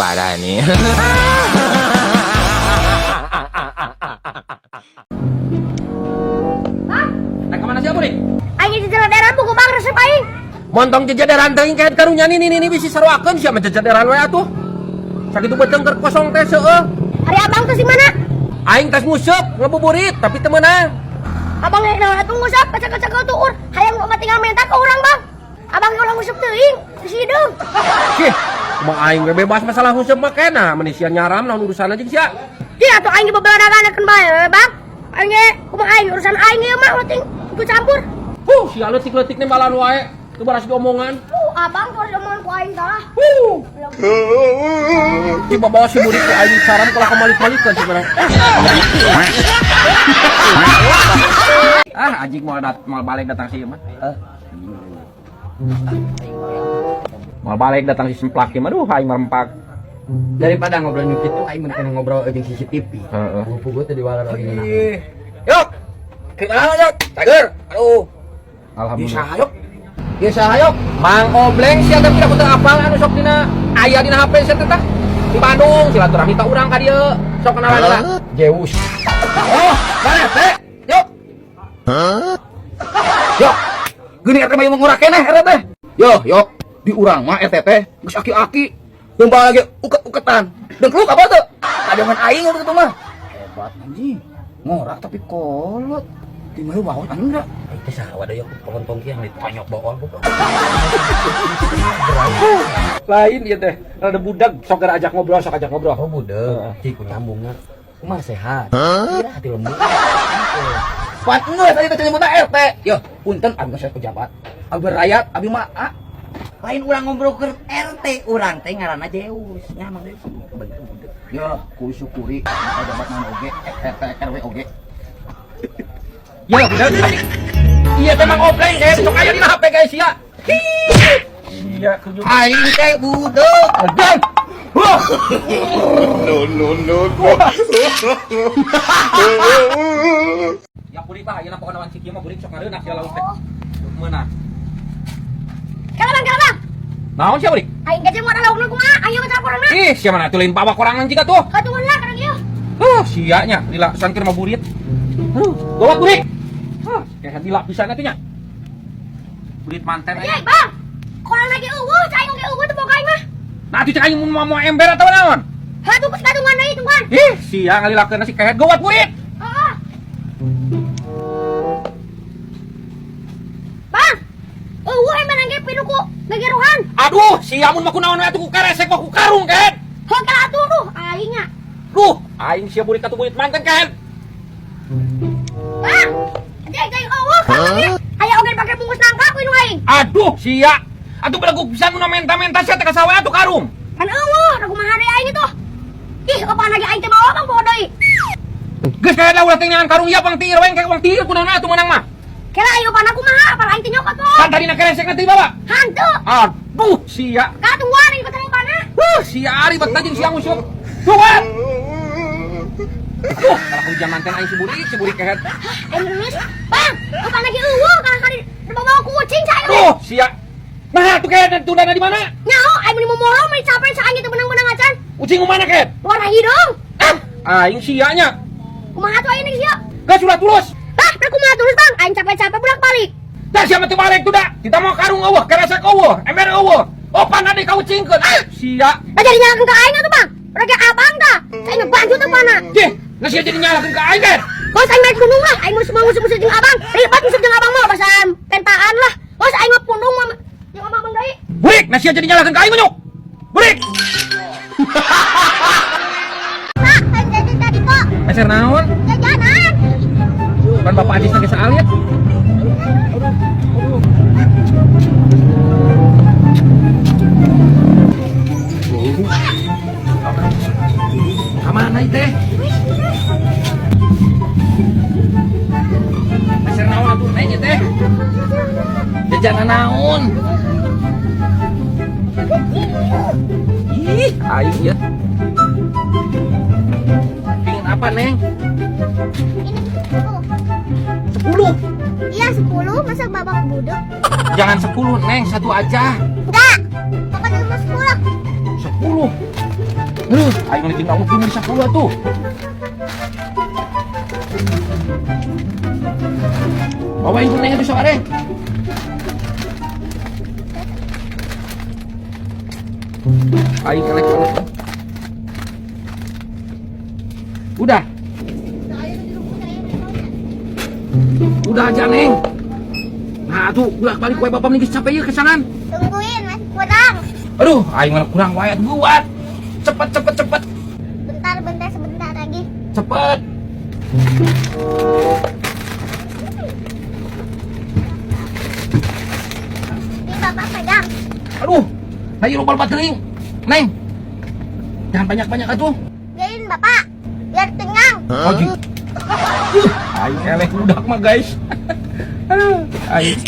Parah nih. Bang, Nah, kemana sih nih? Aing di jejederan buku bang resep aing. Montong jejederan teuing kaet karunya nih nih bisi saruakeun sia mah jejederan we atuh. Sakitu beuteung keur kosong teh seueuh. Ari abang tuh di mana? Aing tas nguseup ngabuburit tapi teu meunang. Abang rek naon atuh ngusap kacak-kacak tuur. Hayang nu tinggal minta ke urang bang. Abang ulah ngusap teuing, bisi hideung. Ih, kumaha aing we bebas masalah nguseup mah kena meni sia nyaram naon urusanna jeung sia. Di atuh aing dibebeladagan bae bang. Aing ge kumaha aing urusan aing ieu mah ulah ting ikut campur. Huh, sia leutik-leutik nembalan wae. Teu baras diomongan. Abang tuh omongan ku aing salah. Huh. Tiba bawa si burik ku aing saram kalah kemalik-malikeun sebenarnya. Ah, anjing mau mau balik datang sih mah. Mau balik datang si semplak mah, aduh aing merempak. Daripada ngobrol nu kitu aing mun kena ngobrol jeung CCTV. Heeh. Pugu teh diwalar lagi ngeunah. Yuk. Kumaha yuk? Cager. Aduh. Alhamdulillah. Bisa yuk. Bisa yuk. Mang Obleng sia tapi aku teu apal anu sok dina aya dina HP sia teh tah. Di Bandung silaturahmi ka urang ka dieu. Sok kenalan lah. Zeus. Oh, mana teh? Yuk. Yok. Geuning RT mah ngurak keneh RT teh. Yo, yok. Di urang mah RT teh geus aki-aki. Domba lagi uket-uketan. Dengkluk apa tuh? Kadeungan aing gitu mah. Hebat anjing. Ngorak tapi kolot. Di mana waos anjing enggak? Itu saha wadah yuk pelontong kieu yang ditonyok bool. Lain ieu teh, rada budak sok gara ajak ngobrol, sok ajak ngobrol. Oh budak, cik nyambungnya. Kumaha sehat? Kira hati lembut. Pan geus tadi teh nyebutna RT. Yo, punten abi mah pejabat. Abi rakyat, abi mah ah. Lain urang ngobrol ke RT, urang teh ngaranna Zeus. Nya Mang Deus. Bener budak. Yo, kudu syukuri pejabat mana oge, RT RW oge. Ya, budak. Iya teh Mang Obleng kayak sok aya dina HP guys sia. Iya, kunjung. Aing teh budak. Adan. Wah. No, no, no, no. Ya kuring tah ayeuna pokona wanci kieu mah kuring sok ngareunah sia lauk teh. Meunah. Kala bang, kala bang. Naon sia kuring? Aing gaje moal laukna kumaha? Ayo ke campurna. Ih, sia mana atuh lain bawa korangan jiga tuh. Katungan lah kadang ieu. Huh, sia nya lila sangkir mah burit. Aduh, bawa kuring. Huh, kayak dilap pisan atuh nya. Burit manten Ye, aja. bang. Korang lagi eueuh, cai oge eueuh teu boga aing mah. Nah, atuh cek aing mun mau ember atau naon? Heuh tuh katungan deui tungguan. Ih, sia ngalilakeun si kehet gawat burit. Heeh. Bang. Eueuh ember ge pinuh ku gegeruhan. Aduh, sia mun mah kunaon we atuh ku keresek mah ku karung kehet. Heuh kala atuh duh aing nya. Duh, aing sia burit atuh burit manten kehet. Bang. Jai jai eueuh kan ge. Aya oge pake bungkus nangka ku inu aing. Aduh, sia. Atuh belegug pisan mun menta-menta sia teh ka sawe atuh karung. Kan eueuh, da kumaha deui aing itu. Ih, apaan lagi aing teh bawa bang bawa deui. Geus kayak lah ulah teh neangan karung ieu pang tiir we engke pang tiir kunaon atuh meunang mah. Kela aing apaan aku mah, apaan aing teh nyokot tuh. Kan tadi na keresek na teh bawa. Hantu. Aduh, sia. Katungguan aing patang pana. Huh, sia ari bet jeung sia ngusuk. Tuh kan. Duh, kalau hujan manten aing si burik kehet. Aing lulus. Bang, apaan lagi eueuh kalah kali dibawa kucing cai. Duh, sia. Nah, tuh kehet tundana di mana? Nyaho, aing meuni momoro meuni capek sa aing teu benang-benang acan. Ucing mana kehet? Warna hidung. Ah, aing sia nya. Kumaha tuh aing sia? Geus ulah tulus. Bah, da kumaha tulus bang? Aing capek-capek bolak-balik. Dah sia mah teu balik tuh dah. Kita mau karung eueuh, keresek eueuh, ember eueuh. Opan ade ka ucingkeun. Ah, sia. Lah jadi nyalakeun ka aing atuh bang. Udah ge abang dah. Saya ngebantu teh mana? Jeh, nah sia jadi nyalakeun ka aing kan? Bos aing naik gunung lah, aing semua musuh-musuh jeung abang. Ribet musuh jeung abang mah bahasa tentaan lah. Bos aing mah pundung mah jeung abang deui. Burik, nah sia jadi nyalakeun ka aing menyuk. Burik. Pak, aing jajan tadi kok. Meser naon? Jajanan. Kan Bapak Adis lagi saal ya. Kamana ieu teh? Meser naon atuh neng ieu teh? Jajanan naon? Ih, aing ya. Pingin apa, Neng? Ini 10. 10. Iya 10, masa babak budek? Jangan 10, Neng, 1 aja. Enggak. Pokoknya cuma 10. 10. Aduh, aing mah tinggal ngopi di 10 atuh. Bawain ku neng atuh sok are. Aing kelek kelek. Udah. Udah aja neng. Nah tuh udah balik kue bapak nih capek ya kesangan. Tungguin masih kurang. Aduh, aing mana kurang wae atuh buat. Cepet cepet cepet Bentar bentar sebentar lagi. Cepet. Ini bapak pegang. Aduh, ayo lupa lupa teuing. Neng. Jangan banyak-banyak atuh. Biarin bapak. Biar kenyang. Anjing. Aing eleh udah mah guys. Aduh, aing.